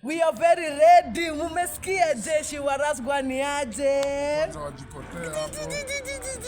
We are very ready. Mumesikia jeshi wa Rasgwan ni aje? Kwanza wajikotee hapo,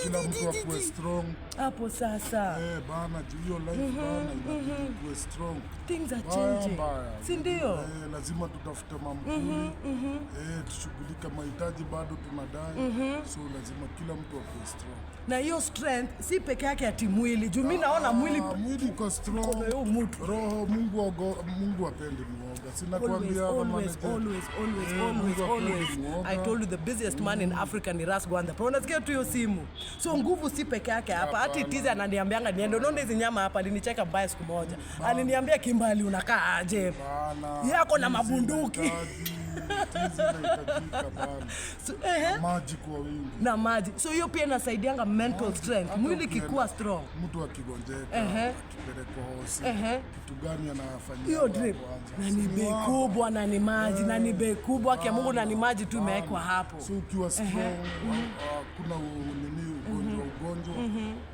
kila mtu akuwe strong. Hapo sasa. Eh, bana, juu hiyo life, bana, inabidi ukuwe strong. Things are Mbaya, changing. mbaya. Si ndio? Eh, lazima tutafute mamkuli, eh, tushughulike mahitaji bado tunadai, so lazima kila mtu akuwe strong. Na hiyo strength si peke yake ati mwili. Juu mi naona mwili Ah, mwili iko strong. Mkono ya mtu. Roho, Mungu Mungu apendi muoga. Sina Always, kuambia always, manager. Always, always, Eh, always, Mungu apendi always. muoga. I told you the busiest man in Africa ni Ras Gwanda. Pero unasikia tu hiyo simu. So nguvu si peke yake hapa. Hata Hapana. Tizi ananiambianga niende. Unaona hizi nyama hapa, alinicheka mbaya siku moja. Aliniambia, "Kimbali, unakaa aje?" Bana, Yako na tizi mabunduki. Tizi inahitajika, bana. So, ehe. Maji kwa wingi. Na maji. So hiyo pia inasaidianga mental strength. Hata Mwili ukienda, kikuwa strong. mtu akigonjeka, akipelekwa hosi, kitu gani anafanyia Hiyo drip kwanza? na ni bei kubwa na ni maji na ni bei kubwa kia Mungu na ni maji tu imewekwa hapo. So ukiwa strong, kuna nini, ugonjwa ugonjwa,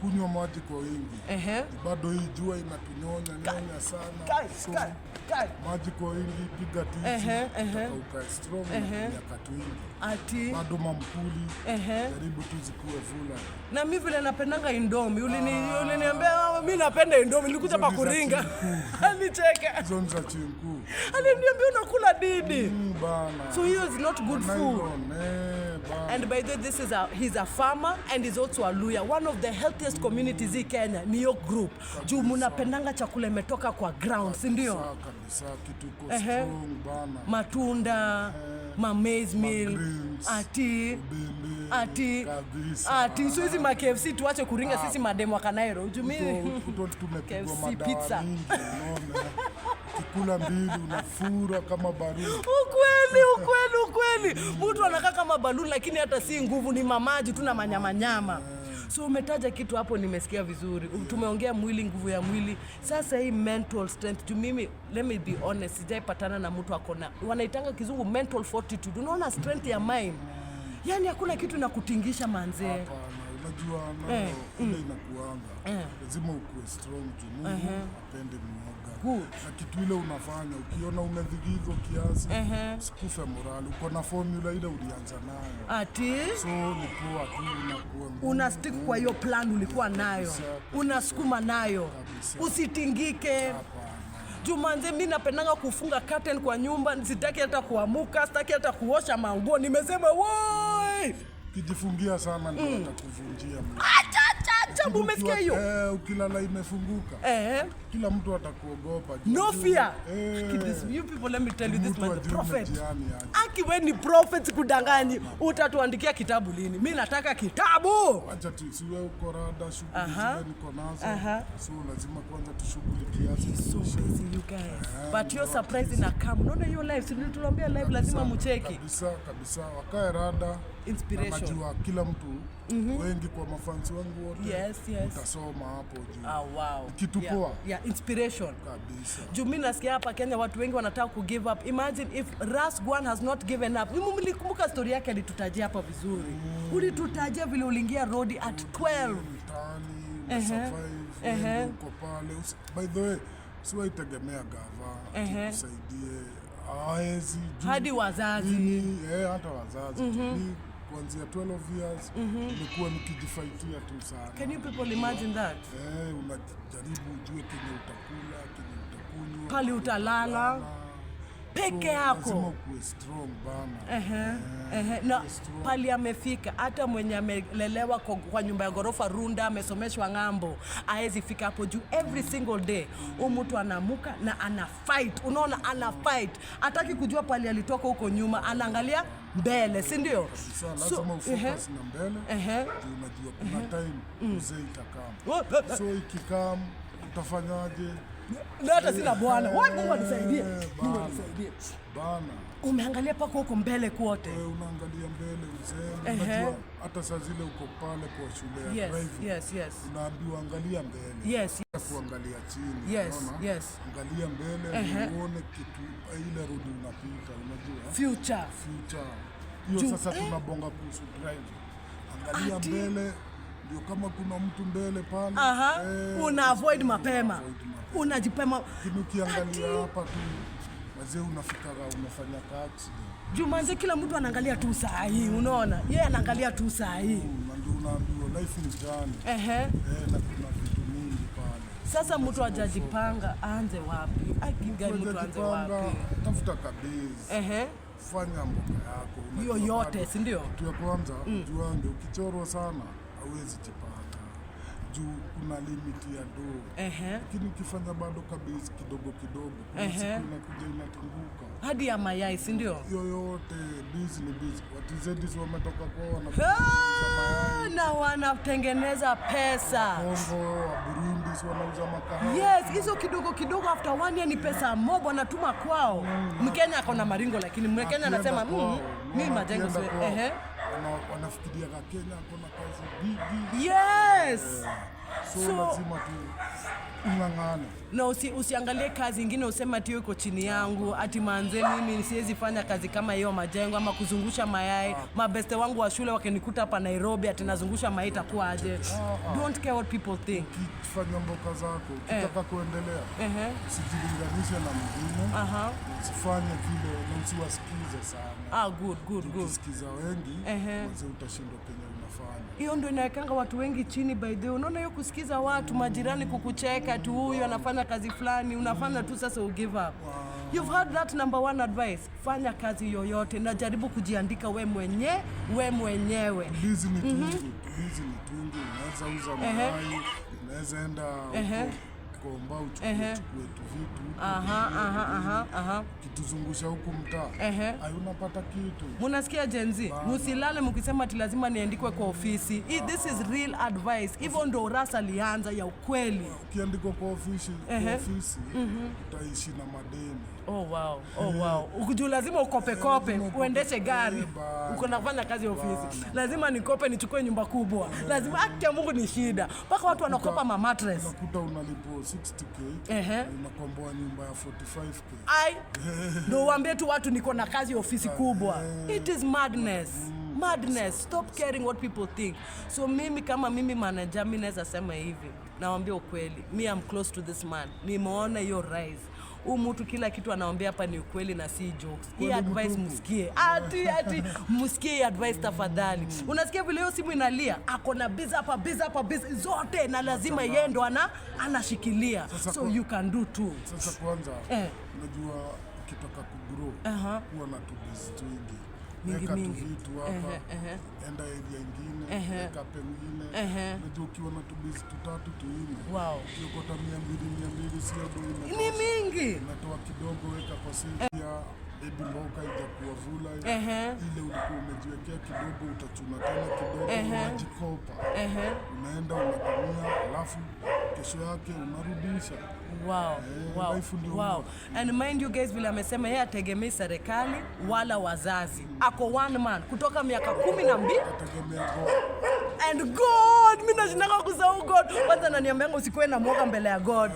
kunywa maji kwa wingi. Bado hii jua inatunyonya nyonya sana. Kai, So kai, kai. maji kwa wingi, piga tizi, Ehe, ehe. utaka ukae strong na miaka wingi. Ati Bado mamkuli, jaribu tu zikuwe fula. Na mi vile napendanga Indomie, uliniambia, "Ah, mi napenda Indomie," nilikuja pa Hizo ni za kuringa. chinku. Alicheka. Hizo ni za chinku. Aliniambia, "Unakula didi." Bana. So hiyo is not good food. Nylon, eh, bana. And by the way, this is a he's a farmer and he's also a lawyer. One of the healthiest communities in Kenya ni hiyo group. Juu munapendanga chakula imetoka kwa ground, si ndio? Kabisa, kabisa, kitu iko strong, bana. Matunda, ma maize meal, Greens, ati ubembe, ati kabisa. Ati so hizi ma KFC tuache kuringa sisi mademu wa Kanairo. Juu mimi Tumepigwa KFC madawa pizza. mingi, unaona. Ukikula mbili unafura kama baluni. Ukweli, ukweli, ukweli. Mtu anakaa kama baluni, lakini hata si nguvu, ni mamaji tu na manyamanyama. So umetaja kitu hapo, nimesikia vizuri. Tumeongea mwili, nguvu ya mwili. Sasa hii mental strength, to mimi, let me be honest, sijaipatana na mtu akona, wanaitanga kizungu mental fortitude. Unaona strength ya mind, yaani hakuna kitu na kutingisha manzee. Hapana, unajua nayo ile inakuanga lazima ukuwe strong juu Mungu apende muoga. Good. Na kitu ile unafanya, ukiona umedhigizwa kiasi, usikufe morali. Uko na formula ile ulianza nayo. Ati So ni poa tu, unakuwa ngumu. Una stick kwa hiyo plan ulikuwa nayo, unasukuma nayo, Kabisa. usitingike. Hapana. Juu manze, mi napendanga kufunga curtain kwa nyumba, sitaki hata kuamuka, sitaki hata kuosha manguo, nimesema woi. Ukijifungia sana ndio watakuvunjia mlango. Acha, acha, acha, mumesikia hiyo? Eh, ukilala imefunguka, kila mtu atakuogopa. No fear. Eh. Aki, you people, let me tell you, this Mtu man the ajue prophet. mtihani aje. Aki, we ni prophet, kudanganyi. Utatuandikia kitabu lini? Mi nataka kitabu. Wacha tu siwe uko rada, shughuli zile niko nazo, so lazima kwanza tushughulikie. So busy, you guys, but your surprise ina come. Unaona hiyo live, si tuliwaambia live lazima mucheki? Kabisa kabisa, wakae rada. Inspiration. Na najua kila mtu, wengi kwa mafansi wangu wote, utasoma hapo juu. Ah, wow. Kitu poa. Yeah, inspiration. Kabisa. Juu mi nasikia hapa Kenya watu wengi wanataka ku give up. Imagine if Ras Gwan has not given up. Mimi mlikumbuka story yake, alitutajia hapa vizuri. Ulitutajia vile uliingia road at 12. Mtaani unasurvive, wewe uko pale. By the way, usiwaitegemea gava ati kusaidie, hawezi Hadi wazazi. Mimi, eh, hata wazazi. Mi kuanzia 12 years nimekuwa nikijifaitia tu sana. Can you people imagine that? Eh, unajaribu ujue kenye utakula, kenye utakunywa, Pale utalala peke So, yako. lazima ukuwe strong, bana. Ehe, ehe. Na pali amefika, hata mwenye amelelewa kwa nyumba ya ghorofa Runda, amesomeshwa ng'ambo, aezi fika hapo juu. Every single day huu mtu anaamuka na ana fight. Unaona, ana fight, hataki kujua pali alitoka huko nyuma, anaangalia mbele, si ndio? Sasa lazima ufocus na mbele juu unajua kuna time uzee itakam. Oh, So ikikam utafanyaje? Na hata sina bwana. Wai, Mungu anisaidie. Eh, Mungu bana. anisaidie. Bana. Umeangalia paka huko mbele kwote. Wewe unaangalia mbele uzee, unajua hata saa zile uko pale kwa shule ya driving, unaambiwa angalia mbele. Kuangalia chini, unaona? Angalia mbele uone kitu ile road unapita, unajua Future. Future hiyo. Sasa tunabonga kuhusu driving, angalia Ati. mbele ndio kama kuna mtu mbele pale, eh, Una avoid mapema. Avoid mapema. Unajipema. Lakini ukiangalia hapa tu Wazee, unafikaga umefanya ka accident. Juu manze kila mtu anaangalia tu saa hii, unaona? Yeye anaangalia tu saa hii. Na ndio unaambiwa life ni journey. Ehe. Eh, na kuna vitu mingi pale. Sasa mtu hajajipanga aanze wapi? Akigai mtu aanze Hujajipanga, wapi? tafuta kabisa. Fanya mboka yako. Unajua Yoyote, bado, si ndio? kitu ya kwanza, juange ukichorwa sana hauwezi jipanga juu kuna limit ya doo. Lakini ukifanya bado kabisa kidogo kidogo, kuna siku inakuja inatunguka. Hadi ya mayai, si ndio? Yoyote, biz ni biz. Watizedis wametoka kwao wanakuja Ah, na wanatengeneza pesa. Kongo, wa Burundi si wanauza makahawa. Yes, hizo kidogo kidogo after one year ni pesa mob wanatuma kwao. Mkenya ako na maringo, lakini Mkenya Akienda anasema kwao, mi unaona, majengo akienda siwe. kwao, wanafikiria ka Kenya akona kazi bigi. So, lazima tu ung'ang'ane. Na usiangalie kazi ingine useme ati hiyo iko chini yangu, ati manze mimi siwezi fanya kazi kama hiyo majengo ama kuzungusha mayai. Mabeste wangu wa shule wakinikuta hapa Nairobi ati nazungusha mayai itakuwa aje? Don't care what people think. Ukifanya mboka zako, ukitaka kuendelea, usijilinganishe na mwingine, usifanye vile na usiwasikize sana. Ah, good, good, good. Ukisikiza wengi, mazee utashindwa kenye unafanya. Hiyo ndio inawekanga watu wengi chini, by the way. Unaona hiyo kusikiza watu majirani kukucheka tu, huyu anafanya kazi fulani, unafanya tu sasa u give up. You've heard that number one advice. Fanya kazi yoyote na jaribu kujiandika we mwenyewe. Biz ni twingi, biz ni twingi. Unaweza uza mayai, unaweza enda huko Komba uchukue tu vitu huko, Aha, aha, aha, aha. kituzungusha huku mtaa, ai unapata kitu. Munasikia Gen Z, musilale mkisema ati lazima niandikwe kwa ofisi. This is real advice. Hivyo ndo Ras alianza ya ukweli. Ukiandikwa kwa ofisi utaishi na madeni. Oh wow. Ukijua lazima ukope kope, Lazima ukope. uendeshe gari. Bana. Uko nafanya kazi ya ofisi. Bana. Lazima nikope nichukue nyumba kubwa. Lazima, haki ya Mungu ni shida. Mpaka watu wanakopa ma mattress. Unakuta unalipwa 60K Ehe. na unakomboa nyumba ya 45K. Ai, ndo uambie tu watu niko na kazi ya ofisi kubwa. It is madness. Madness. Stop caring what people think. So mimi kama mimi manager, mi naweza sema hivi. Nawaambia ukweli. Me, I'm close to this man. Nimeona hiyo rise. Huu mtu kila kitu anaambia hapa ni ukweli na si jokes. Hii Kweli advice mtupu. msikie. Ati msikie hii advice tafadhali. Unasikia vile hiyo simu inalia? Ako na biz hapa, biz hapa, biz zote na lazima yeye ndo anashikilia. Sasa So you can do too. Sasa kwanza, unajua ukitaka kugrow, kuwa na tubiz twingi. Mingi, Weka mingi. tuvitu hapa, enda area ingine, weka pengine. Unajua ukiwa na tubiz tutatu tuine, ukiokota 200 200, sio do Ni inatosha. mingi. Unatoa kidogo, weka kwa safety ya baby, mboka ijakuwa vula ile ulikuwa umejiwekea kidogo, utachuna tena kidogo, unajikopa, unaenda unatumia, alafu kesho yake unarudisha. Life ndio And mind you guys, vile amesema yeye ategemei serikali wala wazazi. Ako one man kutoka miaka 12. Ategemea God. And God, mi nashindanga kusahau God. Kwanza ananiambianga usikuwe na mwoga mbele ya God.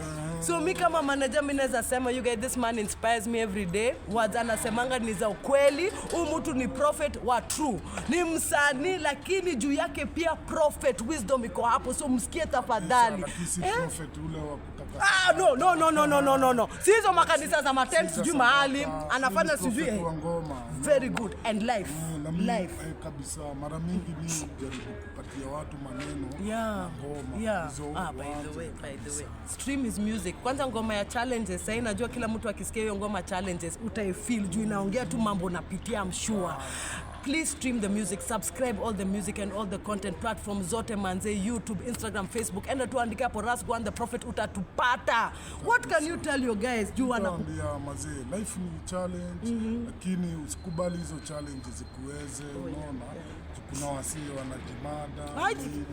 So mi kama manager mi naweza sema, you guys, this man inspires me every day. Words anasemanga ni za ukweli. Huyu mtu ni prophet wa true. Ni msanii lakini juu yake pia prophet wisdom iko hapo. So msikie tafadhali. Lakini si Eh? prophet ule wa kutaka Ah, no, no, no, no, no, no, no, no. Si hizo makanisa za matent Si za sijui mahali sadaka, anafanya ni sijui prophet wa ngoma. Very good and life. Na mimi, Life. Kabisa mara mingi mi jaribu kupatia watu maneno na ngoma hizo Ah, by the uanze way, by the kabisa. way. Stream his music. Kwanza ngoma ya challenges. Sasa najua kila mtu akisikia hiyo ngoma challenges utaifeel juu inaongea tu mambo napitia, I'm sure. Please stream the music, subscribe all the music and all the content platforms zote manze, YouTube, Instagram, Facebook. Enda tu andika hapo Rasgwan the Prophet utatupata. What can you tell your guys? Juu wana Naambia mazee, life ni challenge, lakini usikubali hizo challenge zikuweze. Unaona, kuna wasee wanajimada nini.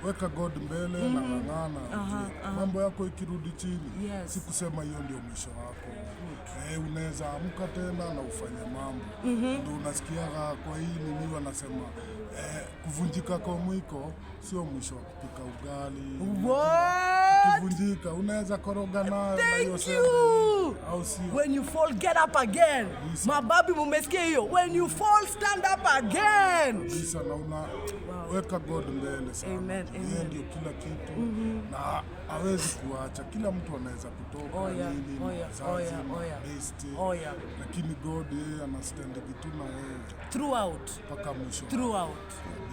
Weka God mbele na ng'ang'ana. Ujue, mambo yako ikirudi chini, si kusema hiyo ndio mwisho wako. Unaweza amka tena na ufanye mambo. Ndio unasikiaga kwa hii nini wanasema, kuvunjika kwa mwiko sio mwisho wa kupika ugali. What? Ukivunjika unaweza koroga nayo na hiyo Thank sembe, you. au sio? When you fall, get up again. Mababi mumesikia hiyo? When you fall, stand up again. Kabisa, na una weka God mbele sana. Amen, Yeye amen. ndio kila kitu na Hawezi kuacha, kila mtu anaweza kutoka, Oh, yeah. nini, Oh, yeah. wazazi, Oh, yeah. Oh, yeah. mabeste. Oh, yeah. Lakini God yeye anastandigi tu na wewe Throughout. mpaka mwisho. Throughout.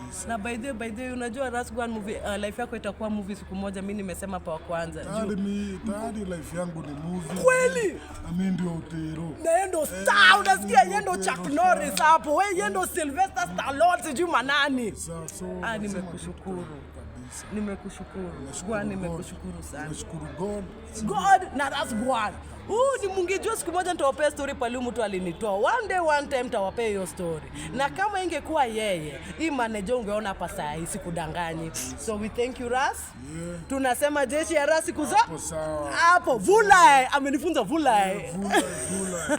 Kabisa. Na by the way unajua Rasgwan movie, life yako itakuwa movie siku moja. Mi nimesema hapa wa kwanza. Tayari mi tayari life yangu ni movie. Kweli? Na mi ndio Otero. Na yeye ndo star, unasikia? Yeye ndo Chuck Norris hapo, wewe yeye ndo Sylvester Stallone, sijui manani. So Ah, lazima nimekushukuru. kabisa. Nimekushukuru. Nashukuru Gwan, God. nimekushukuru sana. Nashukuru God. God na Rasgwan. Huu ni mungejua siku moja nitawapea story pale mtu alinitoa. One day, one time nitawapea hiyo story. Na kama ingekuwa yeye, hii manager ungeona hapa saa hii, sikudanganyi. So we thank you, Ras. Yeah. Tunasema jeshi ya Ras siku za Hapo sawa. hapo vulai, amenifunza vulai. Vulai, vulai.